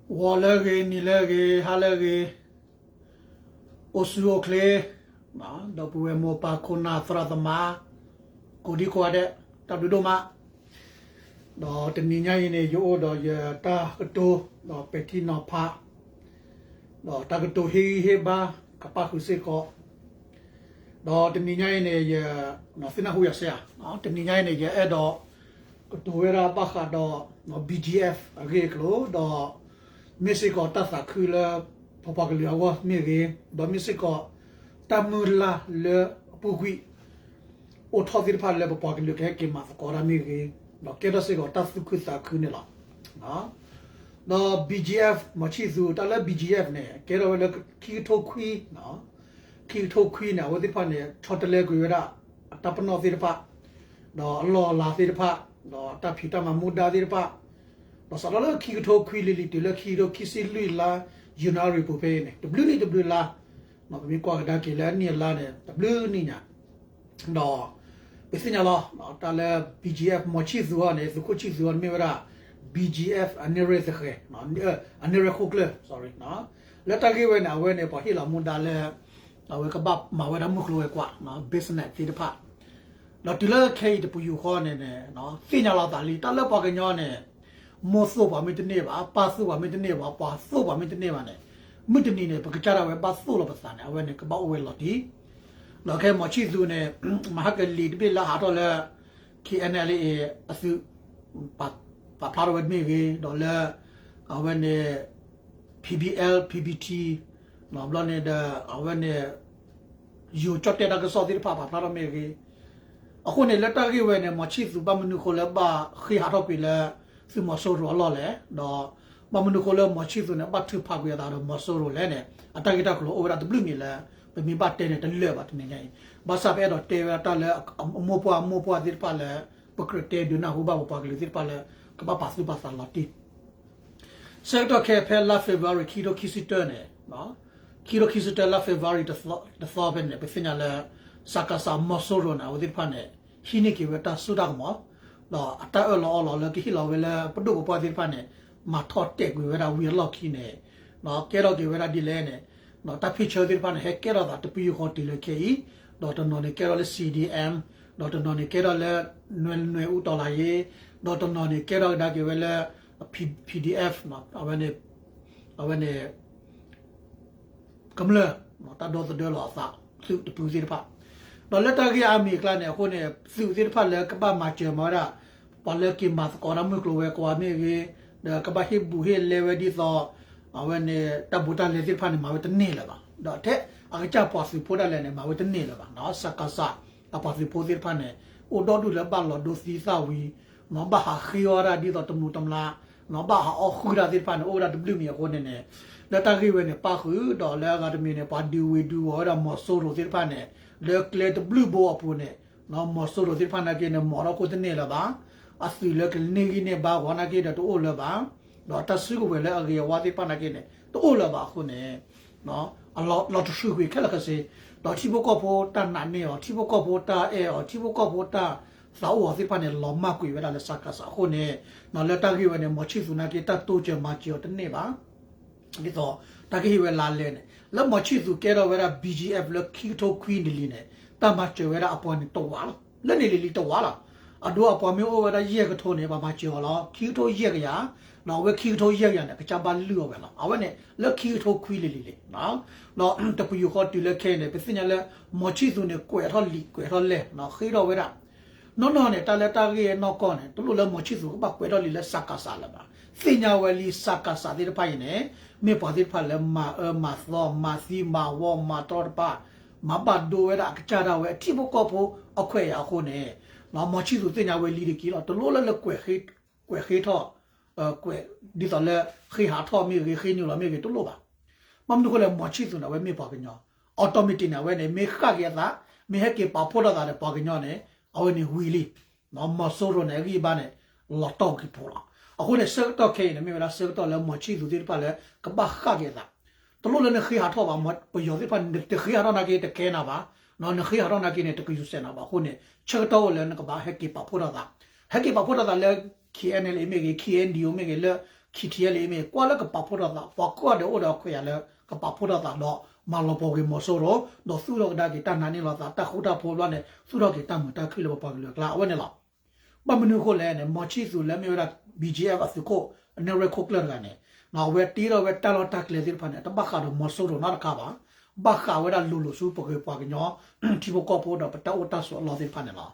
ဂီၤလၢအဂ့ၤ နံၤလၢအဂ့ၤ ဟါလၢအဂ့ၤ, အိၣ်ဆူၣ်အိၣ်ချ့, ဒီပုၢ်ဝဲၢ်မိၢ်ပၢ်ခိၣ်နၢ်သရၣ်သမါ, ကိးဒံကိးဂၤဒဲး, တၢ်ဘျုးဒိၣ်မး, ဒီးတနံၤညါအံၤန့ၣ် ယအိၣ်ဒီးယတၢ်ကတိၤ, ဒီးပဲာ်ထံနီၤဖး, ဒီးတၢ်ကတိၤဟ့ၣ်ဂံၢ်ဟ့ၣ်ဘါ ကပၣ်ဃုာ်စ့ၢ်ကီး ဒီးတနံၤညါအံၤန့ၣ် ယ သ့ၣ်နၢ်ဟူယၤစ့ၢ်ဧါ, တနံၤညါအံၤန့ၣ် ယအဲၣ်ဒိး ကတိၤဝဲဒၣ်ဘၣ်ဃးဒီး BGF အဂ့ၢ်အကျိၤ, ဒီး မ့ၢ်စ့ၢ်ကီးတၢ်သးခုလၢ ပပှၤကလုာ်အဂီၢ်မ့ၢ်ဂ့ၤ, ဒီးမ့ၢ်စ့ၢ်ကီး တၢ်မုၢ်လၢ်လၢအပူၤကွံာ် အိၣ်ထီၣ်သ့ၣ်တဖၣ်လၢပပှၤကလုာ်ကဟဲက့ၤမၤသကိးတၢ်မ့ၢ်ဂ့ၤ, ဒီးကဲထီၣ်စ့ၢ်ကီးတၢ်သူၣ်ခုသးခုန့ၣ်လီၤ. ဒီး BGF မီၤဆံၣ်သူး တၢ်လၢ BGF န့ၣ် ကဲထီၣ်ဝဲလၢခံကထိခွံ, ခံကထိခွံန့ၣ် အဝဲသ့ၣ်တဖၣ်န့ၣ် ဆီတလဲကွံာ်ဝဲဒၣ် အတၢ်ပနီၣ်သ့ၣ်တဖၣ်, ဒီးအလီၢ်အလၤသ့ၣ်တဖၣ်, ဒီးတၢ်ဖံးတၢ်မၤမူဒါသ့ၣ်တဖၣ်, ဒီးစးထီၣ်လၢခံကထိခွံလံၤလံၤတုၤလၢခံကထိခံဆံလွံၢ်လါ January ပူၤဖဲအံၤန့ၣ် တဘျုးနံၣ်တဘျုးလါ, ပမ့ၢ်ကွၢ်ကဒါက့ၤလၢအနံၣ်အလါန့ၣ် တဘျုးနံၣ်ညါ ဒီး ပသ့ၣ်ညါလီၤ တၢ်လၢ BGF မီၤဆံၣ်သူးအံၤန့ၣ် သုးခိၣ်ဆံၣ်သူးအံၤန့ၣ်မ့ၢ်ဝဲဒၣ် BGF အနၢ်ရံၣ်သဃဲၤ, အနၢ်ရံၣ်ခိၣ်ကျၢၢ်, လၢတၢ်ဂ့ၢ်ဝဲန့ၣ် အဝဲန့ၣ် ပှၤဟ့ၣ်လီၤမူဒါလၢ အဝဲကဘၣ်မၤဝဲဒၣ်မုၢ်ကျိၤဝဲၤကွာ် business သ့ၣ်တဖၣ်, ဒီးတုၤလၢခဲအံၤတပယူာ်ဃီန့ၣ်န့ၣ် သ့ၣ်ညါလီၤသးလံ တၢ်လၢပှၤကညီန့ၣ် မိၢ်သိၣ်ပှၤမ့ၢ်တန့ၢ်ဘၣ် ပၢ်သိၣ်ပှၤမ့ၢ်တန့ၢ်ဘၣ် ပှၤသိၣ်ပှၤမ့ၢ်တန့ၢ်ဘၣ်န့ၣ် မုၢ်တနံၤန့ၣ် ပကစၢ်ဒၣ်ဝဲဘၣ်သိၣ်လိာ်ပသးန့ၣ် အဝဲန့ၣ်ကဘၣ်အိၣ်ဝဲလီၤတံၢ်, ဒီးခဲမီၤဆံၣ်သူးန့ၣ် မဟါကလံၤတဘ့ၣ်လၢဟးထီၣ်လၢ KNLA အသုး ပာ်ဖျါထီၣ်ဝဲမ့ၢ်ဂ့ၤ ဒီးလၢ အဝဲန့ၣ် PBL PBT ဘျီန့ၣ်ဒီး အဝဲန့ၣ် ယိၤကၠီၣ်တဲၣ်တၢ်ကစီၣ်သ့ၣ်တဖၣ်ပာ်ဖျါထီၣ်မ့ၢ်ဂ့ၤ, အဃိန့ၣ် လၢတၢ်ဂ့ၢ်ဝဲန့ၣ် မီၤဆံၣ်သူးဘၣ်မနုၤဃိလၢဘၣ်ဃ့ၢ်ဟးထီၣ်ကွံာ်လၢ သုးမီၤစိရိၤအလီၢ်လဲၣ်, ဒီးဘၣ်မနုၤဃိလၢမီၤဆံၣ်သူးန့ၣ် ဘၣ်ထုးဖးကွံာ်အသးဒီးမီၤစိရိၤလဲၣ်န့ၣ် အတၢ်ဂ့ၢ်တၢ်ကျိၤအိၣ်ဝဲဒၣ်တဘျုးမံၤလၢ ပမ့ၢ်ဘၣ်တဲန့ၣ်တလၢာ်ဘၣ်တနံၤညါအံၤ, ဘၣ်ဆၣ်ပအဲၣ်ဒိးတဲဝဲဒၣ်တၢ်လၢ အမိၢ်ပှၢ်အမိၢ်ပှၢ်သ့ၣ်တဖၣ်လၢ ပကြၢးတဲဒုးနၢ်ဟူဘၣ်ပပှၤကလုာ်သ့ၣ်တဖၣ်လၢ ကဘၣ်ပာ်သူၣ်ပာ်သးလီၤတံၢ် ဆၢကတီၢ်ခဲအံၤဖဲလါ February ခံကထိခံဆံတၢန့ၣ်, ခံကထိခံဆံတၢလါ February တသီဖဲန့ၣ် ပသ့ၣ်ညါလၢ စကစ မီၤစိရိၤန့ၣ် အဝဲသ့ၣ်တဖၣ်န့ၣ် ဟံးန့ၢ်က့ၤဝဲတၢ်စိတၢ်ကမီၤ, ဒီးအတၢ်အၢၣ်လီၤအီလီၤလၢကဟ့ၣ်လီၤဝဲလၢပဒိၣ်ပပှၢ်သ့ၣ်တဖၣ်န့ၣ် မၤထီၣ်တဲာ်ကွံာ်ဝဲဒၣ်ဝံၤအလီၢ်ခံန့ၣ် ကဲထီၣ်က့ၤဝဲဒၣ်ဒ်လဲၣ်န့ၣ်, တၢ်ဖ့ၣ်ဆၢသ့ၣ်တဖၣ်န့ၣ် ဟဲကဲထီၣ်သးတပယူာ်ဃီတုၤလၢခဲအံၤ, ဒီးတနီၤန့ၣ်ကဲထီၣ်လၢ C D M, ဒီးတနီၤန့ၣ်ကဲထီၣ်လၢ နွဲၣ်နွဲၣ်အူတီၤလၢ်ယ့, ဒီးတနီၤန့ၣ်ကဲထီၣ်ကဒါက့ၤဝဲလၢ P- PDF, အဝဲန့ၣ် အဝဲန့ၣ် ကမျၢၢ် တၢ်ဒီသဒၢလီၤအသး သုးတပူၤသ့ၣ်တဖၣ်, ဒီးလၢတၢ်ဂ့ၢ်အါမံၤအကျါန့ၣ် အဃိန့ၣ် သုးသ့ၣ်တဖၣ်လၢကဘၣ်မၤစၢၤမၤဝဲဒၣ် ပှၤလၢက့ၤမၤသကိးတၢ်မုၢ်ကျိၤဝဲၤကွာ်မ့ၢ်ဂ့ၤ, ဒီးကဘၣ်ဟ့ၣ်ဘူးဟ့ၣ်လဲဝဲဒ်သိး အဝဲန့ၣ် တၢ်ဘူးတၢ်လဲသ့ၣ်တဖၣ်န့ၣ် မၤဝဲတန့ၢ်လၢၤဘၣ်, ဒီးထဲအကစၢ်ပှၤသုးဖိဒၣ်လဲာ်န့ၣ် မၤဝဲတန့ၢ်လၢၤဘၣ်, စကစ အပှၤသုးဖိသ့ၣ်တဖၣ်န့ၣ် အိၣ်ဒီဒူၣ်လၢဘၣ်လီၤဒိသံသၣ်ဝံၤ ဘၣ်ဟးဃ့အီၣ်ဝဲဒၣ်ဒ်သိးတမူးတမျၢ်, ဘၣ်ဟးအီၣ်ဃုာ်တၢ်သ့ၣ်တဖၣ်န့ၣ် အိၣ်ဝဲဒၣ်တဘျုးမံၤအဃိန့ၣ်န့ၣ်, လၢတၢ်ဂ့ၢ်ဝဲန့ၣ် ပၣ်ဃုာ်ဒီးလၢအဂၤတမံၤန့ၣ် ပှၤဒုးဝ့ၤဒုးဝီၤဝဲဒၣ်မီၤစိရိၤသ့ၣ်တဖၣ်န့ၣ် လၢကျဲတဘျုးဘိအပူၤန့ၣ်, မီၤစိရိၤသ့ၣ်တဖၣ်နာ်က့န့ၣ် မၤထီၣ်ခိၣ်တန့ၢ်လၢၤဘၣ်, အသုးလၢကန့ၢ်ဂံၢ်န့ၢ်ဘါဂီၤနာ်က့ဒီးတအိၣ်လၢၤဘၣ်, ဒီးတၢ်စုကဝဲၤလၢအဂ့ၤအဝါသ့ၣ်တဖၣ်နာ်က့န့ၣ် တအိၣ်လၢၤဘၣ်အဃိန့ၣ် အလီၤ လီၤတဆူၣ်ကွံာ်ခဲလၢာ်ခဲဆ့, ဒီးထံဖိကီၢ်ဖိတၢ်နာ်န့ၢ်အီၤ ထံဖိကီၢ်ဖိတၢ်အဲၣ်အီၤ ထံဖိကီၢ်ဖိတၢ်သးအိၣ်အီၤသ့ၣ်တဖၣ်န့ၣ် လီၤမၢ်ကွံာ်ဝဲဒၣ်လၢစကစအဃိန့ၣ်, လၢတၢ်ဂ့ၢ်ဝဲန့ၣ် မီၤဆံၣ်သူးနာ်က့ တၢ်တိစၢၤမၤစၢၤအီၤတန့ၢ်ဘၣ်. ဒ်သိး တၢ်ကဟ့ၣ်ဝဲလါလဲန့ၣ် လၢမီၤဆံၣ်သူးကဲထီၣ်ဝဲဒၣ် BGF လၢခံကထိခွံနံၣ်လံန့ၣ် တၢ်မၤစၢၤဝဲဒၣ်အပှၤန့ၣ်တဝးလီၤ. လၢနံၣ်လံၤလံၤတဝးလီၤ. အဒိအပှၤမ့ၢ်အိၣ်ဝဲဒၣ်ယဲၢ်ကထိန့ၣ် ပှၤမၤစၢၤအီၤလီၤ. ခံကထိယဲၢ်ကယၤ, ဒီးအဝဲခံကထိယဲၢ်ကယၤန့ၣ် အကစၢ်ဘၣ်လုၢ်အီၤဝဲလီၤ. အဝဲန့ၣ် လၢခံကထိခွံလံၤလံၤလံၤ ဒီးတပယူာ်ဃီတုၤလၢခဲအံၤန့ၣ် ပသ့ၣ်ညါလၢ မီၤဆံၣ်သူးန့ၣ် ကွဲးထီၣ်လံာ်ကွဲးထီၣ်လဲၢ် ဃ့ထီၣ်ဝဲဒၣ် နီၢ်နီၢ်န့ၣ် တၢ်လၢတၢ်ဂ့ၢ်နီၢ်ကီၢ်န့ၣ် တလိၣ်လၢမီၤဆံၣ်သူးကဘၣ်ကွဲးထီၣ်လံာ်လၢစကစလၢၤဘၣ်. သ့ၣ်ညါဝဲလံ စကစသ့ၣ်တဖၣ်အံၤန့ၣ် မ့ၢ်ပှၤသ့ၣ်တဖၣ်လၢမၤအၢမၤသီ မၤသံမၤဝီ မၤတြီတပါ မၤဘၣ်ဒိဝဲဒၣ်အကစၢ်ဒၣ်ဝဲအထံဖိကီၢ်ဖိအခွဲးအယာ်အဃိန့ၣ် မီၤဆံၣ်သူးသ့ၣ်ညါဝဲလံတက့ၢ်လီၤ. တလိၣ်လၢလၢကွဲးဃ့ ကွဲးဃ့ထီၣ် ကွဲး ဒ်သိးလၢ ဃ့ဟးထီၣ်မ့ၢ်ဂ့ၤ ဃ့နုာ်လီၤမ့ၢ်ဂ့ၤ တလိၣ်ဘၣ်. ဘၣ်မနုၤအဃိလဲၣ် မီၤဆံၣ်သူးန့ၣ် အဝဲမ့ၢ်ပှၤကညီ automatic န့ၣ် အဝဲန့ၣ် မ့ၢ်ဃၣ်က့ၤအသး မ့ၢ်ဟဲက့ၤပာ်ဖှိၣ်ထီၣ်သးဒီးပှၤကညီန့ၣ် အဝဲန့ၣ်ဝံၤလံ. မီၤစိရိၤန့ၣ် အဂံၢ်အဘါန့ၣ် လီၤတီၢ်ဝဲက့ၤဖိလီၤ. အဃိန့ၣ် ဆၢကတီၢ်ခဲအံၤန့ၣ် မ့ၢ်ဝဲဒၣ်ဆၢကတီၢ်လၢမီၤဆံၣ်သူးသ့ၣ်တဖၣ်လၢ ကဘၣ်ဃၣ်က့ၤအသး တလိၣ်လၢနဃ့ဟးထီၣ်ဘၣ် ပယီၤသ့ၣ်တဖၣ်န့ၣ် တဃ့ဟးထီၣ်နာ်က့တကဲနၤဘၣ်, နဃ့ဟးထီၣ်နာ်က့န့ၣ် တကယူၤစဲးနၤဘၣ်အဃိန့ၣ် ဆၢကတီၢ်အိၣ်လၢနကဘၣ်ဟဲက့ၤပာ်ဖှိၣ်ထီၣ်သး, ဟဲက့ၤပာ်ဖှိၣ်ထီၣ်သးလၢ KNLA မ့ၢ်ဂ့ၤ KNDO မ့ၢ်ဂ့ၤ လၢ ခံထံၣ်လံမ့ၢ် ကွၢ်လၢကပာ်ဖှိၣ်ထီၣ်သး ပှၤကိးဂၤဒဲးအိၣ်ဒီးခွဲးယာ်လၢ ကပာ်ဖှိၣ်ထီၣ်သးဒီး မၤလီၤပှီၢ်ကွံာ်မီၤစိရိၤ ဒီးသူၣ်ထီၣ်ကဒါက့ၤတၢ်နာ်န့ၢ်လီၤသး တၢ်ဃူတၢ်ဖိးဘျီန့ၣ် သူၣ်ထီၣ်က့ၤတၢ်မုာ်တၢ်ခုၣ်လၢပပှၤကလုာ်အကျါ အဝဲန့ၣ်လီၤ. ဘၣ်မနုၤအဃိလဲၣ်န့ၣ် မီၤဆံၣ်သူးလၢမ့ၢ်ဝဲဒၣ် ဘံၣ်ကၠံၣ်အဲၣ် အသုးခိၣ် အနဲၣ်ရွဲၣ်ခိၣ်ကျၢၢ်တဂၤန့ၣ် အဝဲတ့ထီၣ်ဝဲတၢ်လီၢ်တၢ်ကျဲသ့ၣ်တဖၣ်န့ၣ် တဘၣ်ဃးဒီးမီၤစိရိၤနီတခါဘၣ်. ဘၣ်ဃးဝဲဒၣ်လိၤလိၤဆူပဂ့ၤပှၤကညီ ထံဖိကီၢ်ဖိဒီးပတၢ်အိၣ်တၢ်ဆိးအလီၢ်သ့ၣ်တဖၣ်န့ၣ်လီ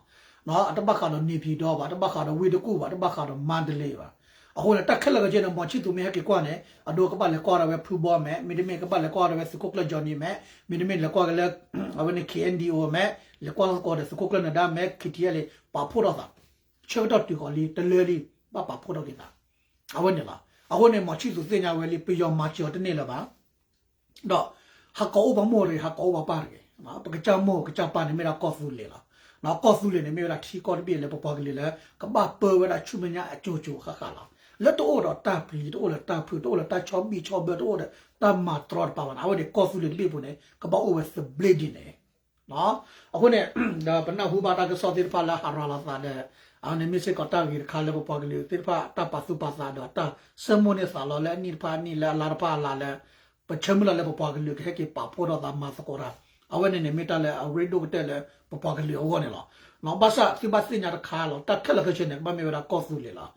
ၤ. အတဘၣ်ဃးဒီး နေပြည်တော် ဘၣ်, တဘၣ်ဃးဒီးဝ့ၢ်တကူၣ်ဘၣ်, တဘၣ်ဃးဒီး မန္တလေး ဘၣ်. အဃိန့ၣ် တၢ်ခဲလၢာ်ခဲဆ့န့ၣ် မီၤဆံၣ်သူးမ့ၢ်ဟဲက့ၤကွၢ်န့ၣ် အဒိကဘၣ်လဲၤကွၢ်ဒီးဝဲဖုဘီမဲာ်, မ့တမ့ၢ်ကဘၣ်လဲၤကွၢ်ဒီးဝဲသုးခိၣ်ကျၢၢ် Johnny မဲာ်, မ့တမ့ၢ်လဲၤကွၢ်က့ၤလၢ အဝဲန့ၣ် KNDO မဲာ်, လဲၤကွၢ်သကိးဒီးသုးခိၣ်ကျၢၢ်နဒါမဲာ်, KTLA ပာ်ဖှိၣ်ထီၣ်သး ဆၢကတီၢ်တုၤဃီၤလံ တလၢလံ ဘၣ်ပာ်ဖှိၣ်ထီၣ်က့ၤသး အဝဲန့ၣ်လီၤ. အဃိန့ၣ် မီၤဆံၣ်သူးသ့ၣ်ညါဝဲလံ ပယီၤမၤစၢၤအီၤတန့ၢ်လၢၤဘၣ်. ဒီး ဟးကိးအိၣ်ပှၤမိၢ်တဂ့ၤ, ဟးကိးအိၣ်ပှၤပၢ်တဂ့ၤ. ပကစၢ်မိၢ်ကစၢ်ပၢ်န့ၣ်မ့ၢ်ဒၣ်ကီၢ်သူလ့ၤလီၤ. ကီၢ်သူလ့ၤန့ၣ်မ့ၢ်ဝဲဒၣ်ထံကီၢ်တဘ့ၣ်လၢပပှၤကလုာ်လၢ ကဘၣ်ပၢဝဲဒၣ်ဆူမဲာ်ညါအစိၤစိၤဃၣ်ဃၣ်လီၤ. လၢတအိၣ်ဒီးတၢ်ပျံၤ, တအိၣ်လၢတၢ်ဖုး, တအိၣ်လၢတၢ်ဆီဘံၣ်ဆီဘၢ, တအိၣ်ဒီးတၢ်မၤတြီတပၤဘၣ်န့ၣ် အဝဲန့ၣ်ကီၢ်သူလ့ၤတဘ့ၣ်ပူၤန့ၣ် ကဘၣ်အိၣ်ဝဲသဘျ့ဒ်န့ၣ် အဃိန့ၣ် ဒီးပနၢ်ဟူဘၣ်တၢ်ကစီၣ်သ့ၣ်တဖၣ်လၢဟးရၤလီၤသးဒီး အဝဲန့ၣ်မ့ၢ်စ့ၢ်ကီးတၢ်ဂ့ၤတခါလၢပပှၤကလုာ်သ့ၣ်တဖၣ် တၢ်ပာ်သူၣ်ပာ်သးဒီးတၢ်ဆၢမိၣ်န့ၢ်သးလီၤလၢအနံၣ်တဖၣ်အနံၣ်လၢအလါတဖၣ်အလါလၢ ပဆၢမုၢ်လၢ်လၢပပှၤကလုာ်ကဟဲက့ၤပာ်ဖှိၣ်ထီၣ်သးမၤသကိးတၢ် အဝဲန့ၣ်န့ၣ်မ့ၢ်တၢ်လၢအရ့ဒိၣ်ကတၢၢ်လၢပပှၤကလုာ်အဂီၢ်န့ၣ်လီၤ. ဘၣ်ဆၣ်သုဘၣ်သ့ၣ်ညါတခါလီၤ တၢ်ခဲလၢာ်ခဲဆ့န့ၣ် ကဘၣ်မ့ၢ်ဝဲဒၣ်ကီၢ်သူလ့ၤလီၤ.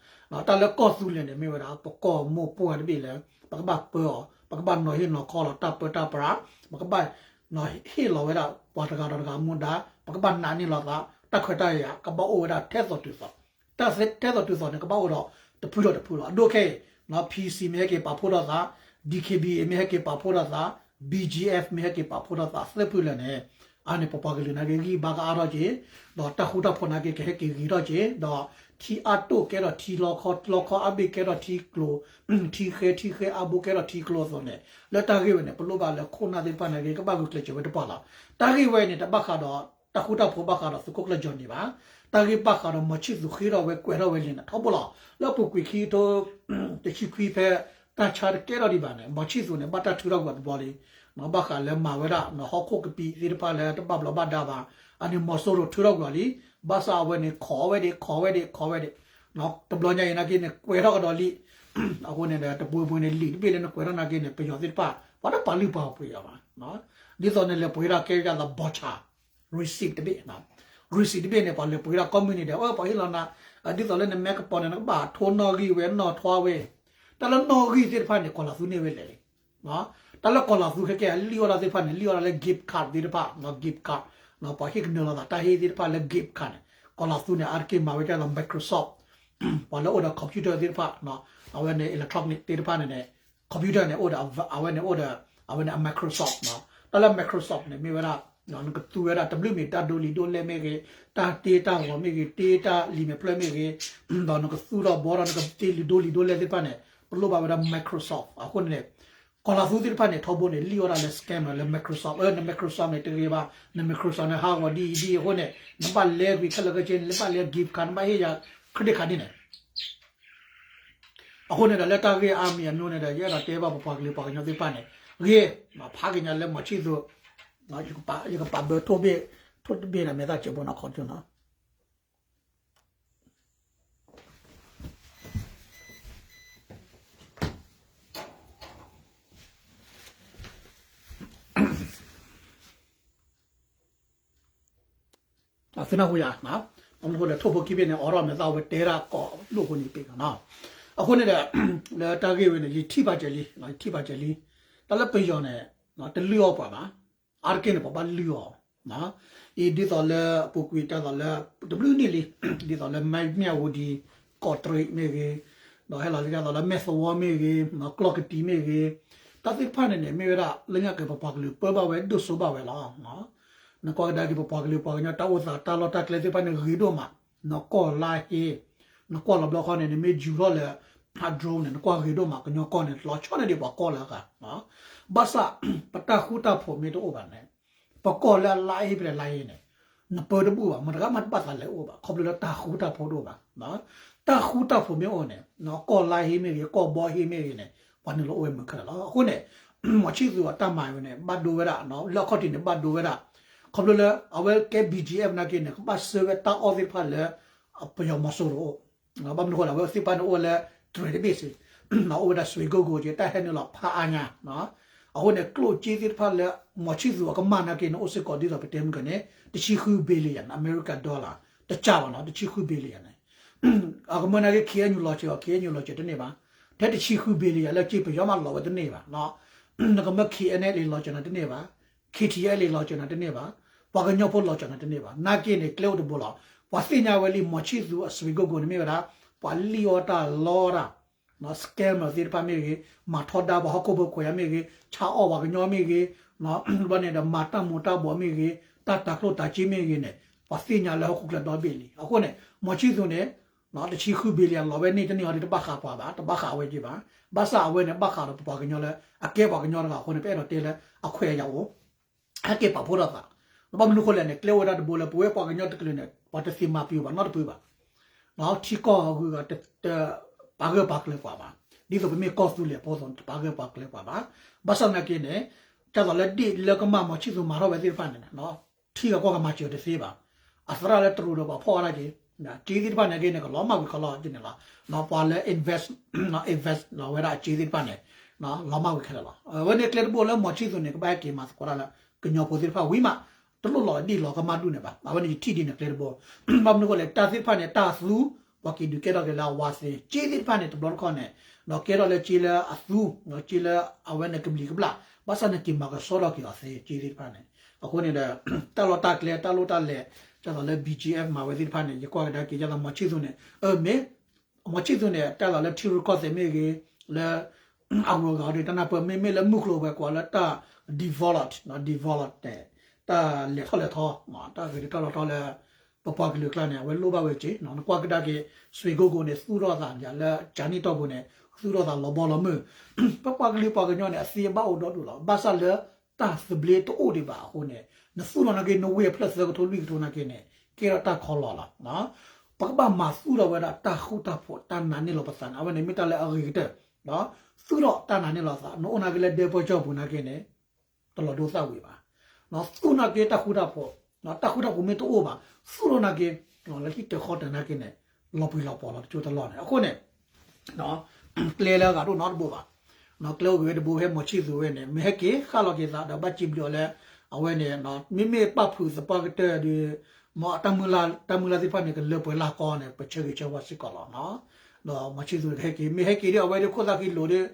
တၢ်လၢကီၢ်သူလ့ၤန့ၣ်မ့ၢ်ဝဲဒၣ်ပကီၢ်မိၢ်ပှၢ်တဘ့ၣ်လၢ ပကဘၣ်ပၢအီၤ ပကဘၣ်နီၤဟ့ၣ်နီၤခီလီၤတၢ်ပၢတၢ်ပြး ပကဘၣ် နီၤဟ့ၣ်လီၤဝဲဒၣ်ပှၤတဂၤဒီးတဂၤမူဒါ ပကဘၣ်နာ်န့ၢ်လီၤသး တၢ်ခွဲးတၢ်ယာ်ကဘၣ်အိၣ်ဝဲဒၣ်ထဲသိးတုၤသိး တၢ်ထဲသိးတုၤသိးန့ၣ် ကဘၣ်အိၣ်ဒီးတဖုဒီးတဖုလီၤ. အဒိခဲအံၤ PC မ့ၢ်ဟဲက့ၤပာ်ဖှိၣ်ထီၣ်သး DKBA မ့ၢ်ဟဲက့ၤပာ်ဖှိၣ်ထီၣ်သး BGF မ့ၢ်ဟဲက့ၤပာ်ဖှိၣ်ထီၣ်သးသ့ၣ်ဖုလၢာ်န့ၣ် အန့ၣ်ပပှၤကလုာ်နာ်က့ဂံၢ်ဘါကအါထီၣ်က့ၤ ဒီးတၢ်ဃူတၢ်ဖိးနာ်က့ကဟဲက့ၤဂ့ၤထီၣ်က့ၤ ဒီးထံအါတိၢ်ကဲထီၣ်ထံလီခီ လီခီအါဘ့ၣ်ကဲထီၣ်ထံကျိၤ ထံဃဲ ထံဃဲအါဘိကဲထီၣ်ထံကျိၤအသိးန့ၣ် လၢတၢ်ဂ့ၢ်ဝဲန့ၣ် ပလိၣ်ဘၣ်လၢခိၣ်နၢ်သ့ၣ်တဖၣ်နာ်က့ ကဘၣ်ဂုာ်ကျဲးစၢးဝဲတပှၢ်လီၤ. တၢ်ဂ့ၢ်ဝဲန့ၣ် တဘၣ်ဃးဒီး တၢ်ဃူတၢ်ဖိးဘၣ်ဃးဒီးသုးခိၣ်ကျၢၢ် Johnny ဘၣ်. တၢ်ဂ့ၢ်ဘၣ်ဃးဒီးမီၤဆံၣ်သူးဃ့ထီၣ်ဝဲကွဲးထီၣ်ဝဲလံန့ၣ် ထီဘိလီၤ. လၢအပူၤကွံာ်ခံကထိတဆံခွံဖဲ တၢ်ဆါတကဲထီၣ်ဒံးဘၣ်န့ၣ် မီၤဆံၣ်သူးန့ၣ် ဘၣ်တၢ်ထုးထီၣ်ကွံာ်အီၤတဘျီလံ. ဘၣ်ဃးလၢမၤဝဲဒၣ် ဟီၣ်ခိၣ်ကပံာ်သ့ၣ်တဖၣ်လၢတဘၣ်ဘျီးဘၣ်ဒါဘၣ် အန့ၣ်မီၤစိရိၤထုးထီၣ်ကွံာ်အီၤလံ. ဘၣ်ဆၣ်အဝဲန့ၣ် ခိးဝဲဒၣ် ခိးဝဲဒၣ် ခိးဝဲဒၣ် တဘျီညါအံၤနာ်က့န့ၣ် ကွဲးထီၣ်ကဒီးလံ. အဃိန့ၣ်ဒီး တပူၤပူၤန့ၣ် လံာ်တဘ့ၣ်လၢနကွဲးထီၣ်နာ်က့န့ၣ် ပယီၤသ့ၣ်တဖၣ် ပှၤတပာ်လုၢ်ပာ်ပှ့ၤအီၤဘၣ်. ဒ်သိးန့ၣ် လဲၤပှ့ၤဒၣ်ကဲဒၣ်သး voucher receipt တဘ့ၣ် receipt တဘ့ၣ်န့ၣ် ပှၤလဲၤပှ့ၤဒၣ်ကိးမုၢ်နံၤဒဲး အၢ ပှၤဟ့ၣ်လီၤနၤ ဒ်သိးလၢနမဲကပီၤန့ၣ် နကဘၣ်ထိနီၣ်ဂံၢ်ဝဲ နီၣ်ထွါဝဲ တၢ်လၢနီၣ်ဂံၢ်သ့ၣ်တဖၣ်န့ၣ် ကီၤလၤသူန့ၢ်ဝဲလဲၣ်လံ. တၢ်လၢကီၤလၤသူခဲကဲ လံၣ်အီၣ်ဒၣ်သ့ၣ်တဖၣ်န့ၣ် လံၣ်အီၣ်ဒၣ်လၢ gift card သ့ၣ်တဖၣ် gift card ပှၤဟ့ၣ်ကနုာ်လီၤသးတၢ်ဟ့ၣ်သ့ၣ်တဖၣ်လၢ gift card န့ၣ် ကီၤလၤသူန့ၣ် အါတက့ၢ်မၤဝဲဒၣ်လၢ Microsoft ပှၤလၢအိၣ်ဒီး computer သ့ၣ်တဖၣ် အဝဲန့ၣ် electronic သ့ၣ်တဖၣ်န့ၣ်န့ၣ် computer န့ၣ်အိၣ်ဒီး အဝဲန့ၣ်အိၣ်ဒီး အဝဲန့ၣ် Microsoft တၢ်လၢ Microsoft န့ၣ် မ့ၢ်ဝဲဒၣ် နကသူဝဲဒၣ်တဘျုးမ့ၢ်တၢ်ဒိးလံာ်ဒိးလဲၢ်မ့ၢ်ဂ့ၤ တၢ်တ့တၢ်ဂီၤမ့ၢ်ဂ့ၤ တ့တၢ်လံာ်မဲာ်ဖျၢၣ်မ့ၢ်ဂ့ၤ ဒီးနကသူဒီးဘှီဒီးနကတ့လံာ်ဒိးလံာ်ဒိးလဲၢ်သ့ၣ်တဖၣ်န့ၣ် ပလိၣ်ဘၣ်ဝဲဒၣ် Microsoft အဃိန့ၣ် ကီၤလၤသူသ့ၣ်တဖၣ်န့ၣ် ထီဘိန့ၣ် လံၣ်အီၣ်ဒၣ်လၢ scam လၢ Microsoft အၢ န Microsoft န့ၣ်တဂ့ၤဘၣ် န Microsoft န့ၣ်ဟးဂီၤဒ်အံၤဒ်အံၤအဃိန့ၣ် နဘၣ်လဲကွံာ်ခဲလၢာ်ခဲဆ့န့ၣ် နဘၣ်လဲ gift card နဘၣ်ဟ့ၣ်ယၤ credit card ဒ်န့ၣ် အဃိန့ၣ်ဒီး လၢတၢ်ဂ့ၢ်အါမံၤအနိန့ၣ်ဒီး ယအဲၣ်ဒိးတဲဘၣ်ပပှၤကလုာ်ပှၤကညီသ့ၣ်တဖၣ်န့ၣ် ဂ့ၤ ဖးကညးလၢမီၤဆံၣ်သူး ယကပာ်ဘၢထိၣ်ဘ့ၣ် ထိၣ်တဘ့ၣ်ဒီးမဲာ်သၣ်စဲးဖိနီၢ်ခီကၠိနီၤ သုနၢ်ဟူယၤ ဘၣ်မနုၤအဃိလဲၣ် ထိၣ်ဖိခံဘ့ၣ်န့ၣ် အိးထီၣ်မဲာ်သၣ်ဝဲတဲဒၣ်ကိးလိာ်အဃိန့ၣ် ယပ့ၤကနီၤ အဃိန့ၣ်ဒီး လၢတၢ်ဂ့ၢ်ဝဲန့ၣ် ယထံၣ်ဘၣ်စဲးလံ ယထံၣ်ဘၣ်စဲးလံ တၢ်လၢပယီၤန့ၣ် တလုၢ်အီၣ်ပှၤဘၣ် အါတက့ၢ်န့ၣ် ပှၤဘၣ်လုၢ်အီၣ် အံၤဒ်သိးလၢအပူၤကွံာ်တၢ်သိးလၢ တဘျုးနံၣ်လံ ဒ်သိးလၢမၠၣ်ဝတံၤ ကီးတရံးမ့ၢ်ဂ့ၤ ဒီးဟဲလီၤလၢတၢ်သိးလၢမဲၢ်သဝီမ့ၢ်ဂ့ၤ ကျီၢ်ကတံၤမ့ၢ်ဂ့ၤ တၢ်သ့ၣ်တဖၣ်န့ၣ်န့ၣ် မ့ၢ်ဝဲဒၣ် လၢညါက့ၤပပှၤကလုာ်ပၢဘၣ်ဝဲဒိၣ်စိဘၣ်ဝဲလီၤ နကွၢ်ကဒါက့ၤပပှၤကလုာ်ပှၤကညီတၢ်အိၣ်သးတၢ်လီၢ်တၢ်ကျဲသ့ၣ်တဖၣ်န့ၣ်ဂ့ၤဒိၣ်မး နကွၢ်လါဟ့ နကွၢ်လီၤဘျီခီန့ၣ် နမ့ၢ်ယူၤထီၣ်လၢ drone န့ၣ် နကွၢ်ဂ့ၤဒိၣ်မး ကညီကီၢ်န့ၣ် လီၤဆီန့ၢ်ဒံးပှၤကီၢ်လၢအဂၤ ဘၣ်ဆၣ် ပတၢ်ဃူတၢ်ဖိးမ့ၢ်တအိၣ်ဘၣ်န့ၣ် ပကီၢ်လၢအလါဟ့ဖဲလဲၣ်လါဟ့န့ၣ် နပၢတဘူၣ်ဘၣ် မတၤဂၤမးတဘၣ်သးလဲၤအိၣ်ဘၣ် ခီဖျိလၢတၢ်ဃူတၢ်ဖိးတအိၣ်ဘၣ် တၢ်ဃူတၢ်ဖိးမ့ၢ်အိၣ်န့ၣ် ကီၢ်လါဟ့မ့ၢ်ဂ့ၤ ကီၢ်ဘီဟ့မ့ၢ်ဂ့ၤန့ၣ် ပှၤနုာ်လီၤအိၣ်ဝဲမုာ်ခဲလၢာ်လီၤ. အဃိန့ၣ် မီၤဆံၣ်သူးအတၢ်မၤဝဲန့ၣ် ဘၣ်ဒိဝဲဒၣ် လၢအခီၣ်ထံးန့ၣ် ဘၣ်ဒိဝဲဒၣ် ခီဖျိလၢ အဝဲကဲ ဘီၣ်ကၠံၣ်အဲၣ်ဖ် နာ်က့န့ၣ် ကဘၣ်ဆှၢဝဲတၢ်အီၣ်သ့ၣ်တဖၣ်လၢ ပယီၤမီၤစိရိၤအိၣ် ဘၣ်မနုၤအဃိလဲၣ် အဝဲသ့ၣ်တဖၣ်န့ၣ်အိၣ်ဝဲလၢ တြဲၤတဘ့ၣ်စ့ၢ် အိၣ်ဝဲဒၣ် စွ့ၤကိၢ်ကိၢ်က့ တၢ်ဟဲနုာ်လီၤဖးအါညါ, အဃိန့ၣ် ကျိၣ်စ့သ့ၣ်တဖၣ်လၢ မီၤဆံၣ်သူၤအကမၢ်နာ်က့န့ၣ် အိၣ်စ့ၢ်ကီးဒ်သိးပတဲမုၢ်ကန့ၣ် တဆံဃု billion America dollar တကၢ်ဘၣ်နီၤ တဆံဃု billion န့ၣ် အကမၢနာ်က့ KNU လီၤစၢၤအီၤ KNU လီၤစၢၤတန့ၢ်ဘၣ်, ထဲတဆံဃု billion လၢက့ပယီၤမးလီၤဝဲတန့ၢ်ဘၣ်, နကမၢ KNLA လီၤစၢၤနၤတန့ၢ်ဘၣ်, KTLA လီၤစၢၤနၤတန့ၢ်ဘၣ်, ပှၤကညီဖိလီၤစၢၤနၤတန့ၢ်ဘၣ်, နာ်က့န့ၣ် ကျဲအိၣ်တဘိလီၤ, ပှၤသ့ၣ်ညါဝဲလံ မီၤဆံၣ်သူၤအစွ့ၤကိၢ်ကိၢ်န့ၣ်မ့ၢ်ဝဲဒၣ် ပှၤလံၣ်အီၣ်တၢ်လီတၢ် scammer သ့ၣ်တဖၣ်မ့ၢ်ဂ့ၤ, မၤထီဒါပှၤဟီၣ်ခိၣ်ဖိခွဲးယာ်မ့ၢ်ဂ့ၤ, ဆါအီၣ်ပှၤကညီမ့ၢ်ဂ့ၤ, ဘျီန့ၣ်ဒီးမၤတၢ်မူၤတၢ်ဘှီးမ့ၢ်ဂ့ၤ, တၢ်တၤကျိၣ်တၤစ့မ့ၢ်ဂ့ၤန့ၣ် ပှၤသ့ၣ်ညါလၢဟီၣ်ခိၣ်ချၢဒီဘ့ၣ်လံ. အဃိန့ၣ် မီၤဆံၣ်သူၤန့ၣ် တဆံဃု billion လီၤဝဲန့ၢ်တန့ၢ်အီၤဒီး တဘၣ်ဃးပှၤဘၣ်, တဘၣ်ဃးအဝဲက့ဘၣ်. ဘၣ်ဆၣ်အဝဲန့ၣ် ဘၣ်ဃးဒီးပပှၤကညီလၢ အကဲပှၤကညီတဂၤအဃိန့ၣ် ပအဲၣ်ဒိးတဲလၢအခွဲးအယာ်အိၣ် ဟဲက့ၤပာ်ဖှိၣ်ထီၣ်သး, ဘၣ်မနုၤဃိလဲၣ်န့ၣ် ကျဲအိၣ်ဝဲဒၣ်တဘိလၢ ပဝဲပှၤကညီတကလုာ်န့ၣ် ပှၤတသ့မၤပျံၤဘၣ်နီတဖုဘၣ်, ထံကီၢ်ဂုၤဂၤ တပာ်ဂၢၢ်ပာ်ကျၢၤပှၤဘၣ်, ဒ်သိးပမ့ၢ်ကီၢ်သူလ့ၤအဖိအသိး တပာ်ဂၢၢ်ပာ်ကျၢၤပှၤဘၣ်. ဘၣ်ဆၣ်သနာ်က့န့ၣ် ဒ်သိးလၢဒ့ၣ်လၢကမၢ်မီၤဆံၣ်သူၤမၤထီၣ်ဝဲသ့ၣ်တဖၣ်န့ၣ် ထံဂၤကီၢ်ဂၤမၤစၢၤတသ့ဘၣ်. အသရၣ်လၢတရူးဒီးပှၤဖီၣ်ဝဲဒၣ်က့ၤ စ့သ့ၣ်တဖၣ်န့ၣ်က့န့ၣ် ကလီၤမၢ်ဝံၤခီလီၤက့န့ၣ်လီၤ. ပှၤလၢ invest invest လီၤဝဲဒၣ်အစ့သ့ၣ်တဖၣ်န့ၣ် လီၤမၢ်ဝံၤခဲလၢာ်လီၤ. အဝဲန့ၣ်ကျဲတဘိလၢမီၤဆံၣ်သူၤန့ၣ် ကဘၣ်ဟဲက့ၤမၤသကိးတၢ်လၢ ကညီဖိသ့ၣ်တဖၣ်ဝံၤမး တလိၣ်လီၤဒ့ၣ်လီၤကမၢ်ဒူၣ်န့ၣ်ဘၣ်. အဝဲန့ၣ်ယထံၣ်ဒ်န့ၣ်ကျဲတဘိ ဘၣ်မနုၤဃိလဲၣ် တၢ်သ့ၣ်တဖၣ်န့ၣ် တၢ်သူ ပှၤက့ၤဒုးကဲထီၣ်က့ၤလၢအဝါသ့ စ့သ့ၣ်တဖၣ်န့ၣ် တဘျီတခီၣ်န့ၣ် ကဲထီၣ်လၢစ့လၢအသူ စ့လၢအဝဲန့ၣ်ကဘျံးကဘျၣ် ဘၣ်ဆၣ်န့ၣ်က့ၤမၤကဆှီထီၣ်က့ၤအီၤသ့ စ့သ့ၣ်တဖၣ်န့ၣ်. အဃိန့ၣ်ဒီး တၢ်လီၢ်တၢ်ကျဲ တၢ်လိၣ်တၢ်လဲၤ ဒ်သိးလၢ BGF မၤဝဲသ့ၣ်တဖၣ်န့ၣ် ယကွၢ်ကဒါက့ၤ ဒ်သိးမီၤဆံၣ်သူၤန့ၣ် အမ့ၢ် မီၤဆံၣ်သူၤန့ၣ် တၢ်လီၢ်လၢထံရူၢ်ကီၢ်သဲးမ့ၢ်ဂ့ၤ လၢ အဂုၤအဂၤဒီးတၢ်နၢ်ပၢၢ် မ့မ့ၢ်လၢမုၢ်ကျိၤဝဲၤကွာ်လၢတၢ် develop develop န့ၣ် တၢ်လဲၤထီၣ်လဲၤထီ တၢ်ဂ့ၤတၢ်လီၤထီလၢ ပပှၤကလုာ်အကျါန့ၣ် အဝဲလိၣ်ဘၣ်ဝဲက့ၤ နကွၢ်ကဒါက့ၤ စွ့ၤကိၢ်ကိၢ်န့ၣ် သူၣ်ထီၣ်သးလၢ ကၠၤနံၣ်တီၢ်ပူၤန့ၣ် သူၣ်ထီၣ်သးလီၤဘီလီၤမုၢ် ပပှၤကလုာ်ပှၤကညီန့ၣ် အသ့ဘၣ်အိၣ်ဒီဒူၣ်လီၤ. ဘၣ်ဆၣ်လၢတၢ်သဘျ့တအိၣ်ဒံးဘၣ်အဃိန့ၣ် နသူၣ်ထီၣ်နာ်က့ နဝ့ၢ်ဖျၢၣ်သၢကထိလွံၢ်ကထိနာ်က့န့ၣ် ကဲထီၣ်တၢ်ခီလီၤလီၤ. ပကဘၣ်မၤသူၣ်ထီၣ်ဝဲဒၣ်တၢ်ဃူတၢ်ဖိး တၢ်နာ်န့ၢ်လီၤပသးန့ၣ် အဝဲန့ၣ်မ့ၢ်တၢ်လၢအဂ့ၤကတၢၢ် သူၣ်ထီၣ်တၢ်နာ်န့ၢ်လီၤသး နအိၣ်နာ်က့လၢဒဲပၢၢ်ကၠီၢ်ပူၤနာ်က့န့ၣ် တလီၤဒိသၣ်ဝံၤဘၣ်. သူၣ်နာ်က့တၢ်ဃူတၢ်ဖိး တၢ်ဃူတၢ်ဖိးမ့ၢ်တအိၣ်ဘၣ် သူၣ်ထီၣ်နာ်က့ လၢဟံၣ်တၢၤဃီတၢၤနာ်က့န့ၣ် လီၤပှံၤလီၤပှီၤလီၤတကၠိတလီၢ်န့ၣ် အဃိန့ၣ် ကျဲလၢအဂၤဒိၣ်နီတဘိဘၣ်. ကျဲအိၣ်ဂ့ၤဝဲတဘိဖဲမီၤဆံၣ်သူၤဝဲန့ၣ် မ့ၢ်ဟဲက့ၤဃၣ်လီၤက့ၤသးဒီးဘၣ်စံးဘျုးအီၤလၢ အဝဲန့ၣ် မ့မ့ၢ်ပာ်ဖုးသပှၢ်ကတၢၢ်ဒီး မ်တၢ်မုၢ်လၢ်သ့ၣ်တဖၣ်န့ၣ် ကလၢပှဲၤလၢ်ကီန့ၣ် ပဆၢဂ့ၤဆၢဝါစ့ၢ်ကီးလီၤ. ဒီးမီၤဆံၣ်သူၤန့ၣ်ကဟဲက့ၤ မ့ၢ်ဟဲက့ၤဒီးအဝဲဒၣ်ခိၣ်သၣ်ဃံလိာ်ဒီး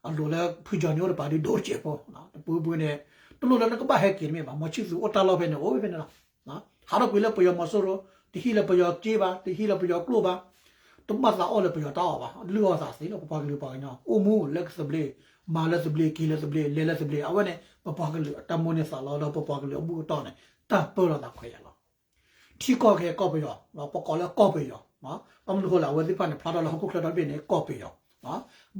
အလိာ်လၢဖုကၠီၤန့ၣ်အိၣ်တပၤဒီးဒိၣ်စဲးဖိ တပူၤပူၤန့ၣ် တလိၣ်လၢနကဘၣ်ဟဲက့ၤတမ့ၢ်ဘၣ် မီၤဆံၣ်သူၤအိၣ်တၢ်လီၢ်ဖဲန့ၣ် အိၣ်ဖဲန့ၣ်လီၤ. ဟးထီၣ်ကွံာ်လၢပယီၤမီၤစိရိၤ တဟံးလၢပယီၤစ့ဘၣ် တဟံးလၢပယီၤကျိၣ်ဘၣ် တဘၣ်သးအီၣ်လၢပယီၤတၢ်အီၣ်ဘၣ် လုၢ်အီၣ်သးသ့လီၤ ပပှၤကလုာ်ပှၤကညီ အိၣ်မူလၢသဘျ့ မၤလၢသဘျ့ က့ၤလၢသဘျ့ လဲၤလၢသဘျ့ အဝဲန့ၣ် ပပှၤကလုာ်အတၢ်မိၣ်န့ၢ်သးလီၤ ဒီးပပှၤကလုာ်အဘူၣ်အတီၢ်န့ၣ် တၢ်ပၢလီၤသးခွဲးယာ်လီၤ. ထံကီၢ်ကဟဲကီၢ်ပယီၤ ပကိးလၢကီၢ်ပယီၤ ဘၣ်မနုၤဃိလဲၣ် အဝဲသ့ၣ်တဖၣ်န့ၣ် ဖျါထီၣ်လၢဟီၣ်ခိၣ်ချၢဒီဘ့ၣ်န့ၣ် ကီၢ်ပယီၤ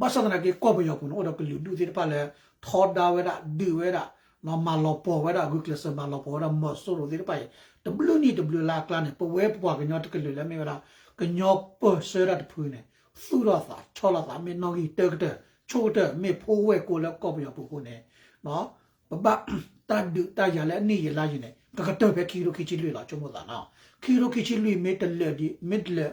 ဘၣ်ဆၣ်သနာ်က့ ကီၢ်ပယီၤပူၤန့ၣ် အိၣ်ဒီးကလုာ်ဒူၣ်သ့ၣ်တဖၣ်လၢ ထီဒါဝဲဒၣ် ဒုးဝဲဒၣ် မၤလီၤပှီၢ်ဝဲဒၣ် ဂုာ်ကျဲးစၢးမၤလီၤပှီၢ်ဝဲဒၣ် မီၤစိရိၤသ့ၣ်တဖၣ်အံၤ တဘျုးနံၣ်တဘျုးလါအကျါန့ၣ် ပဝဲပပှၤကညီတကလုာ်လၢမ့ၢ်ဝဲဒၣ် ကညီပၢၢ်ဆၢတၢ်တဖုန့ၣ် သူၣ်ထီၣ်သး ဆီလီၤသး မ့ၢ်နီၣ်ဂံၢ်တၢကတၢၢ် ဆိကတၢၢ် မ့ၢ်ဖိဝဲၢ်ကိလၢကီၢ်ပယီၤပူၤအဃိန့ၣ် ပဘၣ် တၢ်ဒုးတၢ်ယၤလၢအနံၣ်ယံာ်လါယံာ်န့ၣ် ကကတၢၢ်ဖဲခံကထိခံဆံလွံၢ်လီၤ ဆိကမိၣ်သးနီၤ ခံကထိခံဆံလွံၢ်မ့ၢ်တလၢာ်ဒံး မ့ၢ်တလၢာ်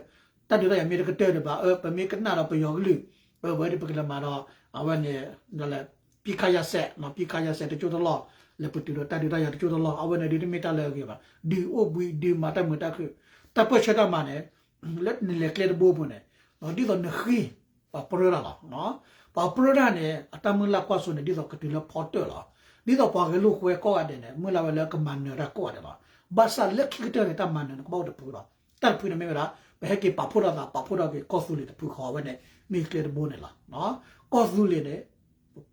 တၢ်ဒုးတၢ်ယၤမ့ၢ်တကတၢၢ်ဒံးဘၣ် အၢ ပမ့ၢ်ကနၣ်ဒီးပယီၤကလုာ် အၢ ပဝဲဒၣ်ပကလဲၤမၤဒီး အဝဲန့ၣ် ပစ်ခတ်ရပ်စဲ ပစ်ခတ်ရပ်စဲ တကၠိတလီၢ် လဲၤပတုာ်ဒီးတၢ်ဒုးတၢ်ယၤတကၠိတလီၢ် အဝဲန့ၣ်ဒုးတမ့ၢ်တၢ်လၢအဂ့ၤဘၣ် ဒုးအိၣ်ဘှံး ဒုးမၤတၢ်မုာ်တၢ်ခုၣ် တၢ်ပၢၢ်ဆၢတၢ်မၤန့ၣ် လၢနလဲၤကျဲတဘိပူၤန့ၣ် ဒ်သိးနဃ့ ပှၤပြၢတၢ်လီၤ. ပှၤပြၢတၢ်န့ၣ် အတၢ်မုၢ်လၢ်ကွၢ်စိန့ၣ် ဒ်သိးကတုၤလၢဖီတၢၣ်လီၤ. ဒ်သိးပှၤဂဲၤလိာ်ကွဲကိးဂၤဒဲးန့ၣ် မုၢ်လၢ်ဝဲလၢကမၤနၢၤတၢ်ကိးဂၤဒဲးလီၤ. ဘၣ်ဆၣ်လၢခံကတၢၢ်န့ၣ် တၢ်မၤနၢၤန့ၣ် ကဘၣ်အိၣ်တဖုလီၤ. တၢ်တဖုန့ၣ်မ့ၢ်ဝဲဒၣ် ပဟဲက့ၤပာ်ဖှိၣ်ထီၣ်သး ပာ်ဖှိၣ်ထီၣ်က့ၤကီၢ်သူလ့ၤတဖုဃီဝဲန့ၣ် မ့ၢ်ကျဲတဘိန့ၣ်လီၤ. ကီၢ်သူလ့ၤန့ၣ်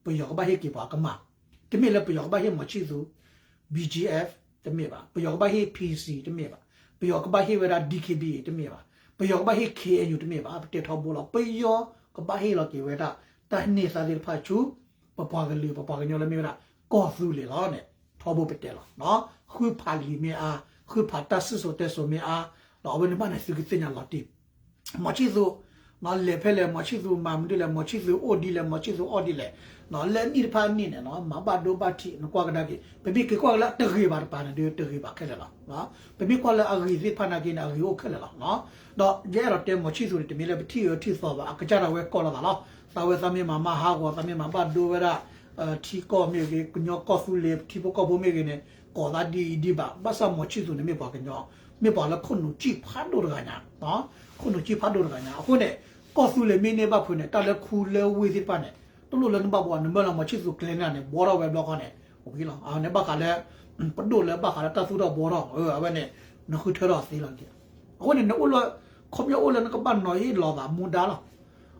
ပယီၤကဘၣ်ဟ့ၣ်က့ၤပှၤကမၢ်, တမ့ၢ်လၢပယီၤကဘၣ်ဟ့ၣ်မီၤဆံၣ်သူ BGF တမ့ၢ်ဘၣ်, ပယီၤကဘၣ်ဟ့ၣ် PC တမ့ၢ်ဘၣ်, ပယီၤကဘၣ်ဟ့ၣ်ဝဲဒၣ် DKBA တမ့ၢ်ဘၣ်, ပယီၤကဘၣ်ဟ့ၣ် KNU တမ့ၢ်ဘၣ်, ပတဲထီဘိလီၤ. ပယီၤကဘၣ်ဟ့ၣ်လီၤက့ၤဝဲဒၣ် တၢ်ဟ့ၣ်န့ၢ်သါသ့ၣ်တဖၣ်ဆူ ပပှၤကလုာ် ပပှၤကညီလၢမ့ၢ်ဝဲဒၣ် ကီၢ်သူလ့ၤလီၤန့ၣ် ထီဘိပတဲလီၤ. ဃုဖးလံာ်မ့ၢ်အါ, ဃုဖးတၢ်စံၣ်စိၤတဲစိၤမ့ၢ်အါ, ဒီးအဝဲန့ၣ်ဘၣ်န့ၣ်သုကသ့ၣ်ညါလီၤတံၢ် မီၤဆံၣ်သူ လဲၤဖဲလဲၣ် မောင်ချစ်သူ မၤမနုၤလဲၣ် မောင်ချစ်သူ အိၣ်ဒ်လဲၣ် မောင်ချစ်သူ အီၣ်ဒ်လဲၣ်, လၢအနံၣ်တဖၣ်အနံၣ်န့ၣ် မၤဘၣ်ဒိဘၣ်ထံး နကွၢ်ကဒါက့ၤ ပမ့ၢ်က့ၤကွၢ်က့ၤလၢတဂ့ၤဘၣ်တပၤန့ၣ်ဒီး တဂ့ၤဘၣ်ခဲလၢာ်လီၤ. ပမ့ၢ်ကွၢ်လၢအဂ့ၤသ့ၣ်တဖၣ်နာ်က့န့ၣ် အဂ့ၤအိၣ်ခဲလၢာ်လီၤ. ဒီးယအဲၣ်ဒိးတဲ မောင်ချစ်သူ န့ၣ် တမ့ၢ်လၢပထံၣ်အၢထံၣ်သီဘၣ် အကစၢ်ဒၣ်ဝဲကိးလီၤသးလီၤ. သးဝဲသးမ့ၢ်မၤမၤဟးဂီၤ သးမ့ၢ်မၤဘၣ်ဒိဝဲဒၣ် ထံကီၢ်မ့ၢ်ဂ့ၤ ကညီကီၢ်သူလ့ၤ ထံဖိကီၢ်ဖိမ့ၢ်ဂ့ၤန့ၣ် ကိးသးဒ်အံၤဒ်ဘၣ်. ဘၣ်ဆၣ် မောင်ချစ်သူ န့ၣ် မ့ၢ်ပှၤကညီ မ့ၢ်ပှၤလၢခိၣ်နူာ်စံၣ်ဖးဒိၣ်တဂၤညါ, ခိၣ်နူာ်စံၣ်ဖးဒိၣ်တဂၤညါ အဃိန့ၣ် ကီၢ်သူလ့ၤမ့ၢ်န့ၢ်ဘၣ်ဖုးန့ၣ် တၢ်လၢခူလၢဝ့ၢ်သ့ၣ်တဖၣ်န့ၣ် တလိၣ်လၢနဘၣ်ဘှီ နမၢလီၤ မောင်ချစ်သူ ကျဲၤန့ၣ်န့ၣ် ဘှီထီၣ်ဝဲဘျီဃီန့ၣ် ဝံၤလီၤ. န့ၣ်ဘၣ်ဃးလၢ ပဒိၣ်လၢဘၣ်ဃးလၢတၢ်သူၣ်ထီၣ်ဘှီထီၣ် အဝဲန့ၣ် နဃုထၢထီၣ်သ့လီၤ. အဃိန့ၣ် နအိၣ်လၢ ခီပညီအိၣ်လၢနကဘၣ်နီၤဟ့ၣ်လီၤသးမူဒါလီ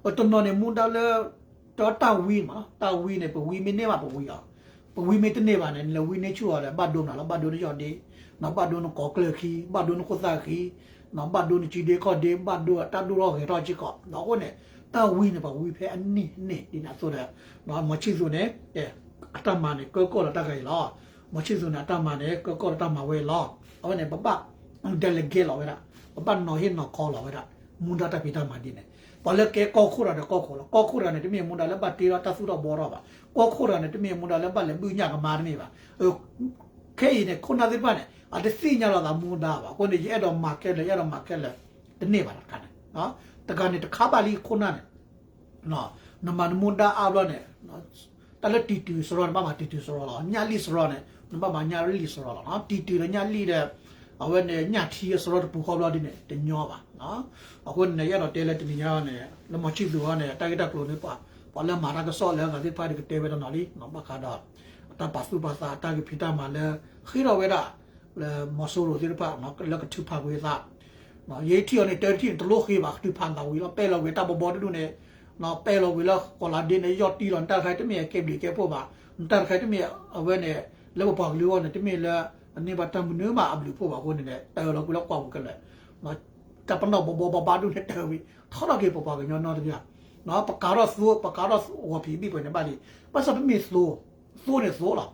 ၤ. တနီၤန့ၣ် မူဒါလၢ တၢ်ဝံမးလီၤ တၢ်ဝံန့ၣ် ပဝံမ့ၢ်န့ၢ်ဘၣ်ပဝံအီၤ, ပဝံမ့ၢ်တန့ၢ်ဘၣ်န့ၣ် နလဲၤဝံန့ၢ်ဆူၣ်အီၤဒီး ဘၣ်ဒိမနုၤလီၤ ဘၣ်ဒိနယီၢ်ဒ့, ဘၣ်ဒိနကိးကျၢၢ်ခံ, ဘၣ်ဒိနခိၣ်သၣ်ဃံ, ဘၣ်ဒိနစုဒ့ခီၣ်ဒ့ ဘၣ်ဒိတၢ်ဒိၣ်ထီၣ်ဂဲၤထီၣ်စ့ၢ်ကီး. အဃိန့ၣ် တၢ်ဝံန့ၣ် ပဝံဖဲအနံၣ်န့ၣ် ဒ်န့ၣ်အသိးဒီး မောင်ချစ်သူ န့ၣ် အတၢ်မၤန့ၣ် ကၢကီၢ်လီၤတၢ်ဂၤအံၤလီၤ. မောင်ချစ်သူ န့ၣ် အတၢ်မၤန့ၣ် ကၢကီၢ်လီၤတၢ်မၤဝဲအံၤလီၤ. အဝဲန့ၣ် ပဘၣ် delegate လီၤဝဲဒၣ်, ပဘၣ်နီၤဟ့ၣ်နီၤခီလီၤဝဲဒၣ် မူဒါတၢ်ဖံးတၢ်မၤဒ်န့ၣ်. ပှၤလၢကဲကီၢ်ခိၣ်တဂၤဒီးကီၢ်ခိၣ်လီၤ. ကီၢ်ခိၣ်တဂၤန့ၣ် တမ့ၢ်မူဒါလၢဘၣ်တ့ထီၣ်တၢ်သူၣ်ထီၣ်ဘှီထီၣ်ဘၣ်. ကီၢ်ခိၣ်တဂၤန့ၣ် တမ့ၢ်မူဒါလၢဘၣ်လဲၤဘုၣ်ညၣ်ကမါတမ့ၢ်ဘၣ်. ခဲအံၤန့ၣ် ခိၣ်နၢ်သ့ၣ်တဖၣ်န့ၣ် အတသ့ၣ်ညါလီၤသးမူဒါဘၣ်. အဃိန့ၣ် ယအဲၣ်ဒိးမၤခဲလၢာ် ယအဲၣ်ဒိးမၤခဲလၢာ် တန့ၢ်ဘၣ်တခါန့ၣ်, တဂၤန့ၣ်တခါဘၣ်လံခိၣ်နၢ်န့ၣ် နမၤနမူဒါအါဘျီန့ၣ် တၢ်လၢတံၤတုၤစရီန့ၣ် ဘၣ်မၤတံၤတုၤစရီလီၤ. ညၣ်လံၣ်စရီန့ၣ် နဘၣ်မၤညၣ်လံၣ်စရီလီၤ. တံၤတုၤဒီးညၣ်လံၣ်ဒီး အဝဲန့ၣ် ညၣ်ထံအစရီတပူၤဃီဘျီဒ်န့ၣ် တညီဘၣ်. အဃိန့ၣ် ယအဲၣ်ဒိးတဲလၢတနံၤညါန့ၣ် လၢမောင်ချစ်သူ အံၤန့ၣ် တၢ်ဂ့ၢ်တၢ်ကျိၤန့ၣ် ပှၤလၢမၤတၢ်ကစီၣ်လၢအဂၤသ့ၣ်တဖၣ်ဒီးကတဲဝဲတနီၤလံ. ဘၣ်ဃးဒီး အတၢ်ပာ်သူၣ်ပာ်သး အတၢ်ကဖံးတၢ်မၤလၢ ဃ့ထီၣ်ဝဲဒၣ် လၢမီၤစိရိၤသ့ၣ်တဖၣ် လၢကထုးဖးကွံာ်အသး ယဲထံၣ်အီၤန့ၣ် တၢ်ထံၣ်န့ၣ် တလိၣ်ဃ့ဘၣ် ကထုးဖးသးဝံၤလီၤ. ပဲၢ်လီၤဝံၤလၢကီၢ်လါဒ့န့ၣ် ယီၢ်တံၢ်လီၤ. နတၢ်တခါတမ့ၢ်အကဲဘျုးကဲဖှိၣ်ဘၣ်. နတၢ်တခါတမ့ၢ်အဝဲန့ၣ် လၢပပှၤကလုာ်အဂီၢ်န့ၣ် တမ့ၢ်လၢ အန့ၢ်ဘၣ်တၢ်မနုၤမးအဘျုးအဖှိၣ်ဘၣ်အဃိန့ၣ် တၢ်အၢၣ်လီၤကွံာ်လၢကွၢ်ပူၤခဲလၢာ် တၢ်ပနီၣ်ဘီဘီဘၣ်ဘၣ်ဒိၣ်န့ၣ်တၢ်ဝံၤ ထီထီၣ်က့ၤပပှၤကညီနီတဂၤ ပကၤထီၣ်သိ ပကၤထီၣ်ဂီၤဖံးဘ့ၣ်ပှဲၤန့ၣ်ဘၣ်လံ. ဘၣ်ဆၣ်ပမ့ၢ်သိ သိန့ၣ်သိလီၤ.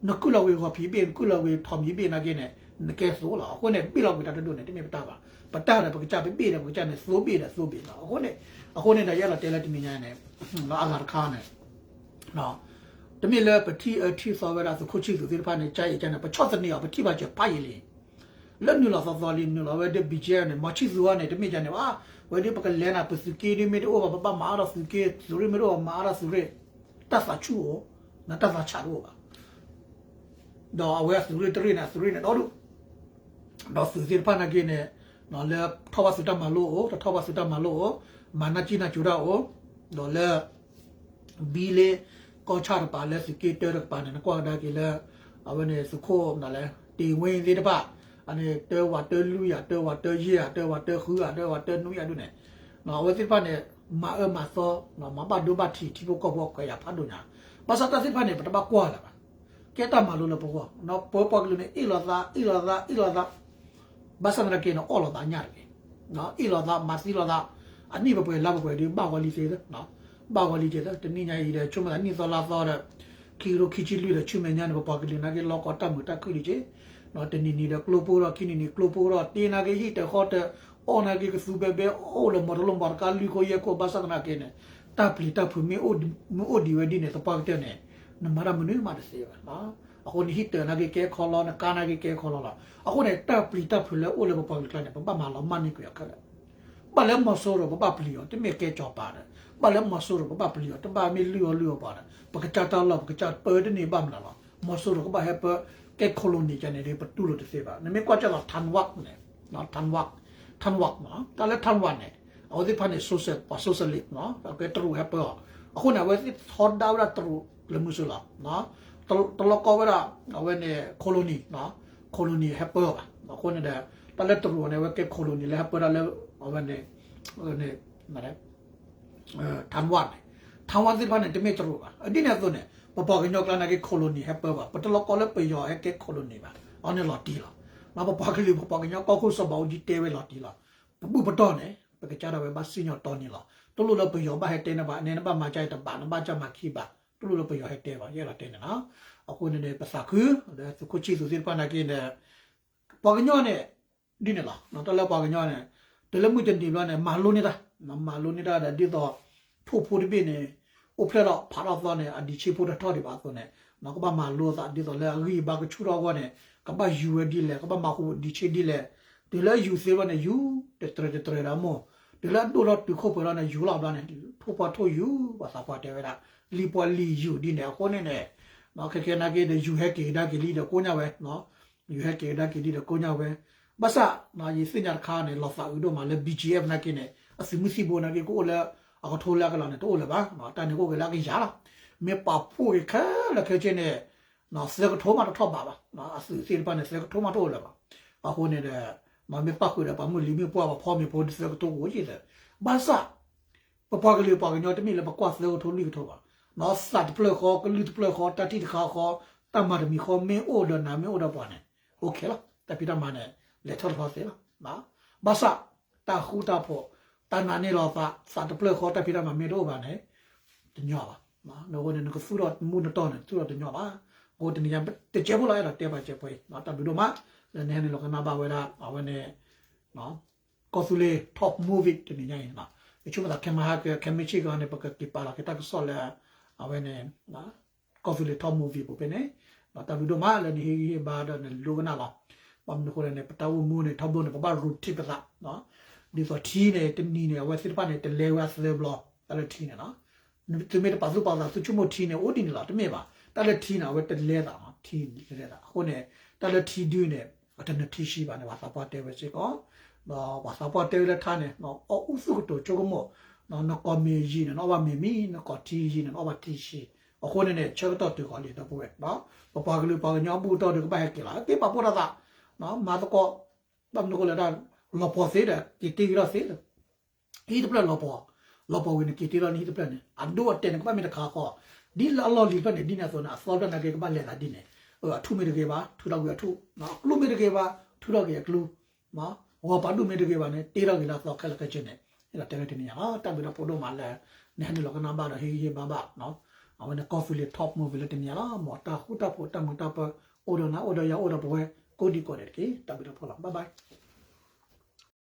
နကုၢ်လီၤဝံၤဂီၤဖံးဘ့ၣ် နကုၢ်လီၤဝံၤထိးမံၤဘ့ၣ်နာ်က့န့ၣ် နကဲသိလီၤ. အဃိန့ၣ် ဘ့ၣ်လီၤကွံာ်တၢ်တဒိၣ်န့ၣ် တမ့ၢ်ပတၢ်ဘၣ်. ပတၢ်ဒီးပကစၢ် ပဘ့ၣ်ဒီးပကစၢ်န့ၣ် သိဘ့ၣ်ဒီးသိဘ့ၣ်လီၤ. အဃိန့ၣ် အဃိန့ၣ်ဒီး ယအဲၣ်ဒိးတဲလၢတနံၤညါန့ၣ် အဂၤတခါန့ၣ် တမ့ၢ်လၢပထံၣ်အၢထံၣ်သီဝဲဒၣ်သုးခိၣ်ဆံၣ်သူးသ့ၣ်တဖၣ်န့ၣ် ကၢအံၤကၢန့ၣ် ပဆီၣ်သနံးအီၤ ပထံၣ်ဘၣ်စၢၤဖးယံာ်လံ. လၢနုာ်လီၤသီသီလံ နုာ်လီၤဝဲဒၣ် ဘီကၠဲ န့ၣ် မီၤဆံၣ်သူးအံၤန့ၣ် တမ့ၢ်ကၢန့ၣ်ဘၣ်. ဝဲဒၣ်ပကလဲၤနၤ ပသုးက့ဒ်မ့ၢ်တအိၣ်ဘၣ် ပဘၣ်မၤအါထီၣ်သုးက့, သုးရ့ၣ်မ့ၢ်တအိၣ်ဘၣ် မၤအါထီၣ်သုးရ့ၣ်, တၢ်သးဆူၣ်အိၣ်, နတၢ်သးဆးတအိၣ်ဘၣ်. ဒီးအဝဲအသုးရ့ၣ်တရ့ၣ်န့ၣ် အသုးရ့ၣ်န့ၣ်ဒီဒူၣ် ဒီးသုးသ့ၣ်တဖၣ်နာ်က့န့ၣ် လၢထီၣ်ဘၣ်သုးတၢ်မၤလိအိၣ် တထီၣ်ဘၣ်သုးတၢ်မၤလိအိၣ်, မၤနၢ်ကံၣ်နၢ်စူၤတၢ်အိၣ်, ဒီးလၢ ဘံလ့ကီၢ်ဆၣ်တကပၤ လၢသုးက့တၢတကပၤန့ၣ် နကွၢ်ကဒါက့ၤလၢ အဝဲန့ၣ်သုးခိၣ်နလဲၣ် တ့ဝ့သ့ၣ်တဖၣ် အန့ၣ် တၢဝးတၢလွံၢ်ယၤ တၢဝးတၢယဲၢ်ယၤ တၢဝးတၢဃုယၤ တၢဝးတၢနွံယၤဒ်န့ၣ် အဝဲသ့ၣ်တဖၣ်န့ၣ် မၤအၢမၤသီ မၤဘၣ်ဒိဘၣ်ထံးထံဖိကီၢ်ဖိအခွဲးယာ်ဖးဒိၣ်ညါ, ဘၣ်ဆၣ်တၢ်သ့ၣ်တဖၣ်န့ၣ် ပတဘၣ်ကွၢ်လၢၤဘၣ်. ကဲတၢ်မၤလိလၢပဂီၢ်, ပပှၤကလုာ်န့ၣ် အ့ၣ်လိာ်သး အ့ၣ်လိာ်သး အ့ၣ်လိာ်သး ဘၣ်ဆၣ်သနာ်က့န့ၣ် အီၣ်လိာ်သးညၣ်တဂ့ၤ, အ့ၣ်လိာ်သး မၤသံလိာ်သး, အနံၣ်ပပှဲၤလါပပှဲၤဒီး ဘၣ်ဂီၤလံသ့သၢ, ဘၣ်ဂီၤလံသ့သၢ, တနံၣ်ညါအံၤဒီး ဆိကမိၣ်သးနံၣ်သီလါသီဒီး ခံကထိခံဆံလွံၢ်ဒီး ဆူမဲာ်ညါန့ၣ် ပပှၤကလုာ်နာ်က့ လီၤကီတၢ်မုာ်တၢ်ခုၣ်လံက့ၤ, တနံၤနံၤဒီး ကျိဖိဒီး ခံနံၤနံၤကျိဖိဒီး တ့နာ်က့ ဟံၣ်တၢၤဃီတၢၤ, အီၣ်နာ်က့ ကသူဘဲဘဲ အိၣ်လၢမီၤတလီၢ်မီၤတကါ လွံၢ်ခိၣ်ယဲၢ်ခိၣ် ဘၣ်ဆၣ်သနာ်က့န့ၣ် တၢ်ပျံၤတၢ်ဖုးမ့ၢ်အိၣ်ဒံးဝဲဒ်န့ၣ် သပှၢ်ကတၢၢ်န့ၣ် နမၤတၢ်မနုၤမးတသ့ဘၣ်. အဃိန့ၣ် ဟံၣ်တၢၤနာ်က့ကဲခီလီၤ နကါနာ်က့ကဲခီလီၤလီၤ. အဃိန့ၣ် တၢ်ပျံၤတၢ်ဖုးလၢအိၣ်လၢပပှၤကလုာ်ကျါန့ၣ် ပဘၣ်မၤလီၤမၢ်န့ၢ်ကွံာ်အီၤခဲလၢာ်. ဘၣ်လၢမီၤစိရိၤ ပဘၣ်ပျံၤအီၤ တမ့ၢ်ကဲစီၤပၤဒီး ဘၣ်လၢမီၤစိရိၤ ပဘၣ်ပျံၤအီၤ တဘၣ်မ့ၢ်လုၢ်အီၣ်လုၢ်အီပှၤဒီး ပကစၢ်တၢ်လီၢ် ပကစၢ်ပၢတန့ၢ်ဘၣ်မနုၤလီၤ. မီၤစိရိၤကဘၣ်ဟဲပၢ ကဲ colony ကန့ၣ်ဒီး ပတူၢ်လိာ်တသ့ဘၣ်. နမ့ၢ်ကွၢ်ကၢ်သိး ထၢၣ်ဝးန့ၣ် ထၢၣ်ဝး ထၢၣ်ဝး တၢ်လၢထၢၣ်ဝးန့ၣ် အဝဲသ့ၣ်တဖၣ်န့ၣ် social ပှၤ socialist ကဲတရူးဟဲပၢအီၤ. အဃိန့ၣ် အဝဲသ့ၣ်ထီဒါဝဲဒၣ်တရူးလၢမုၢ်စိၤလီၤ. တလီၤကီဝဲဒၣ် အဝဲန့ၣ် colony, colony ဟဲပၢအီၤဘၣ်. အဃိန့ၣ်ဒီး တၢ်လၢတရူးန့ၣ် အဝဲကဲ colony လၢဟဲပၢဒၣ်လၢ အဝဲန့ၣ် ထၢၣ်ဝးန့ၣ် ထၢၣ်ဝးသ့ၣ်တဖၣ်န့ၣ် တမ့ၢ်တရူးဘၣ်. ဒ်န့ၣ်အသိးန့ၣ် ပပှၤကညီကျါနာ်က့ colony ဟဲပၢဘၣ်. ပတလီၤကီလၢပယီၤဟဲကဲ colony ဘၣ်. အီၤန့ၣ်လီၤတံၢ်လီၤ. ပပှၤကလုာ် ပပှၤကညီကီၢ်ခိၣ်စီၤဘးအူကၠံတဲဝဲလီၤတံၢ်လီၤ. ပဘူၣ်ပတီၢ်န့ၣ် ပကစၢ်ဒၣ်ဝဲဘၣ်စံၣ်ညီၣ်တီန့ၣ်လီၤ. တလိၣ်လၢပယီၤဘၣ်ဟဲတဲနဘၣ် နဲနဘၣ်မၤကၢ်အံၤတဘၣ် နဘၣ်ကၢ်မၤခံဘၣ်. တလိၣ်လၢပယီၤဟဲတဲဘၣ် ယအဲၣ်ဒိးတဲန့ၣ်လီၤ. အဃိန့ၣ်န့ၣ် ပသးခုလၢသုးခိၣ်ဆံၣ်သူးသ့ၣ်တဖၣ်နာ်က့န့ၣ် ပှၤကညီန့ၣ် ဒ်န့ၣ်လီၤ. တၢ်လၢပှၤကညီန့ၣ် တုၤလၢမုၢ်တနံၤဘျီန့ၣ် မၤလိန့ၢ်တၢ် မၤလိန့ၢ်တၢ်ဒီးဒ်သိး ထိၣ်ဖိတဘ့ၣ်န့ၣ် အိၣ်ဖျဲၣ်ထီၣ်ဖးထီၣ်သီန့ၣ် အဒံးဆ့ဖိတထီၣ်ဒံးဘၣ်အသိးန့ၣ် ကဘၣ်မၤလိအသးဒ်သိးလၢအဂံၢ်အဘါကဆူၣ်ထီၣ်အဂီၢ်န့ၣ် ကဘၣ်ယူၤဝဲဒ်လဲၣ် ကဘၣ်မၤဃူဒံးဆ့ဒ်လဲၣ်, တုၤလၢယူၤသ့ဘျီန့ၣ် ယူၤတတြဲၤတတြဲၤဒီးမိၢ်, တုၤလၢအဒိၣ်ထီၣ်တုၤခိၣ်ပှဲၤလီၤန့ၣ် ယူၤလီၤဘျီန့ၣ် ထိၣ်ပှၢ်ထိၣ်ယူၤ ပှၤသးပှၢ်တဲဝဲဒၣ် လံၣ်ပှၢ်လံၣ်ယူၤဒ်န့ၣ်အဃိန့ၣ်န့ၣ် ခဲခဲနာ်က့ဒီး ယူၤဟဲက့ၤကဒါက့ၤလံဒီးကိးညါဝဲ ယူၤဟဲက့ၤကဒါက့ၤလံဒီးကိးညါဝဲ, ဘၣ်ဆၣ် ယသ့ၣ်ညါတခါန့ၣ် လီၤသးအုးဒိၣ်မးလၢ ဘံၣ်ကၠံၣ်အဲၣ်ဖ် နာ်က့န့ၣ် အသုးမုၢ်သံၣ်ဘိနာ်က့ ကအိၣ်လၢအကထိလၢအကလီၤန့ၣ် တအိၣ်လၢၤဘၣ်, တၢ်န့ၣ်ကအိၣ်က့ၤလၢအကယၤလီၤ, မ့ၢ်ပာ်ဖှိၣ်က့ၤခဲလၢာ်ခဲဆ့န့ၣ် သၢကထိမးတထီၣ်ဘးဘၣ်, အသုးသ့ၣ်တဖၣ်န့ၣ် သၢကထိမးတအိၣ်လၢၤဘၣ်, အဃိန့ၣ်ဒီး မ့ၢ်ပၣ်ဃုာ်ဒီးပှၤမုၢ်လံၤမုၢ်ပှၢ်ပှၤဖီမ့ၤဖိသၢကထိကအိၣ်က့ၤသၢ, ဘၣ်ဆၣ် ပပှၤကလုာ်ပှၤကညီတမ့ၢ်လၢပကွၢ်သၢကထိလွံၢ်ကထိဘၣ်, သးတဖျၢၣ်ဃီ ကလုၢ်တဖျၢၣ်ဃီ တၢ်ထံၣ်တခါဃီ တၢ်မၤတမံၤဃီ မ့ၢ်အိၣ်ဒီးနၤမ့ၢ်အိၣ်ဒီးပှၤန့ၣ် OK လီၤ, တၢ်ဖံးတၢ်မၤန့ၣ် လဲၤထီၣ်တဖျီသ့လီၤ, ဘၣ်ဆၣ် တၢ်ဃူတၢ်ဖိး တၢ်နာ်န့ၢ်လီၤသး သးတဖျၢၣ်ဃီ တၢ်ဖံးတၢ်မၤမ့ၢ်တအိၣ်ဘၣ်န့ၣ် တညီဘၣ်, အဃိန့ၣ် နကသူၣ်ထီၣ်မူနတီၢ်န့ၣ် သူၣ်ထီၣ်တညီဘၣ်, အဃိတနံၤညါ တကဲဖိလီၤ အဲၣ်ဒိးတဲပာ်စဲးပှဲၤအံၤ တၢ်ဘျုးဒိၣ်မး လၢနဟဲနုာ်လီၤကနၣ်ဘၣ်ဝဲဒၣ် အဝဲန့ၣ် ကီၢ်သူလ့ၤ Top Movie တနံၤညါအံၤ, ယဆိကမိၣ်သး ခဲမုၢ်ဟါက ခဲမုၢ်ဆ့ၣ်ကီးန့ၣ် ပကက့ၤပာ်လီၤက့ၤတၢ်ကစီၣ်လၢ အဝဲန့ၣ် ကီၢ်သူလ့ၤ Top Movie ပူၤဖဲန့ၣ်, တၢ်ဘျုးဒိၣ်မးလၢနဟ့ၣ်ဂံၢ်ဟ့ၣ်ဘါဒီးနလိကနၣ်လီၤ, ဘၣ်မနုၤအဃိလဲၣ်န့ၣ် ပတၢ်အိၣ်မူန့ၣ် ထီဘိန့ၣ် ပဘၣ် routine ပသး, ဒ်သိးထံန့ၣ် တနံၤန့ၣ် အဝဲသ့ၣ်တဖၣ်န့ၣ် တလဲဝဲအသၢဘျီ, တၢ်လၢထံန့ၣ် သုမ့ၢ်တပာ်သူၣ်ပာ်သး သုဆိကမိၣ်ထံန့ၣ် အိၣ်ဒ်န့ၣ်လီၤ တမ့ၢ်ဘၣ်, တၢ်လၢထံန့ၣ် အဝဲတလဲသး, ထံတလဲသး အဃိန့ၣ် တၢ်လၢထံဒုန့ၣ် အတနၢၤထံဆှံဘၣ်န့ၣ် ပှၤသးပှၢ်တဲဝဲစ့ၢ်ကီး, ဒီးပှၤသးပှၢ်တဲဝဲလၢထါန့ၣ် အီၣ်အူသူၣ်ကတိၤဆိကမိၣ်, နကိးမ့ၤယံၤန့ၣ် နအီၣ်ဘၣ်မ့ၤမံ, နကိးထံယံၤန့ၣ် နအီၣ်ဘၣ်ထံဆှံ, အဃိန့ၣ်န့ၣ် ဆၢကတီၢ်တုၤဃီၤလံဒီပုၢ်ဝဲၢ်, ပပှၤကလုာ်ပှၤကညီအဘူၣ်အတီၢ်ဒီးကဘၣ်ဟဲက့ၤလီၤ က့ၤပာ်ဖှိၣ်ထီၣ်သး, မၤသကိး, ဘၣ်မနုၤအဃိလဲၣ်ဒၣ် လီၤပှီၤသ့ဒီး က့ၤတ့က့ၤထီၣ်သ့ဒီး ဟံၣ်တဖျၢၣ်လီၤပှီၤ, လီၤပှီၤဝံၤန့ၣ် က့ၤတ့ထီၣ်န့ၣ်ဟံၣ်တဖျၢၣ်န့ၣ် အဒိအတဲာ်န့ၣ် ကဘၣ်မ့ၢ်တခါဃီ, ဒ်လၢအလီၢ်လံၤတဖျၢၣ်န့ၣ် ဒ်န့ၣ်အသိးန့ၣ် အသီတဖျၢၣ်နာ်က့ကဘၣ်လဲၤသးဒ်န့ၣ်, အထူၣ်မ့ၢ်တဂ့ၤဘၣ် ထုးထီၣ်ကွံာ်အထူၣ်, အကျူမ့ၢ်တဂ့ၤဘၣ် ထုးထီၣ်ကွံာ်အကျူ, ဂီၤပၤဒူၣ်မ့ၢ်တဂ့ၤဘၣ်န့ၣ် တ့ထီၣ်က့ၤလၢအသီခဲလၢာ်ခဲဆ့န့ၣ်, အဲၣ်ဒိးတဲဝဲတနံၤညါလီၤ, တၢ်ဘျုးတၢ်ဖှိၣ်ဒိၣ်မးလၢ နဟဲနုာ်လီၤကနၣ်ဘၣ်ဒီးဟ့ၣ်ဂံၢ်ဟ့ၣ်ဘါဘၣ်, အဝဲန့ၣ်ကီၢ်သူလ့ၤ Top Movie လၢတနံၤညါလီၤ, မ်တၢ်ဃူတၢ်ဖိးတၢ်မုာ်တၢ်ပၢၤ အိၣ်ဒီးနၤအိၣ်ဒီးယၤအိၣ်ဒီးပဝဲ ကိးဒံကိးဒဲးတက့ၢ်, တၢ်ဘျုးတၢ်ဖှိၣ်လီၤ, bye bye.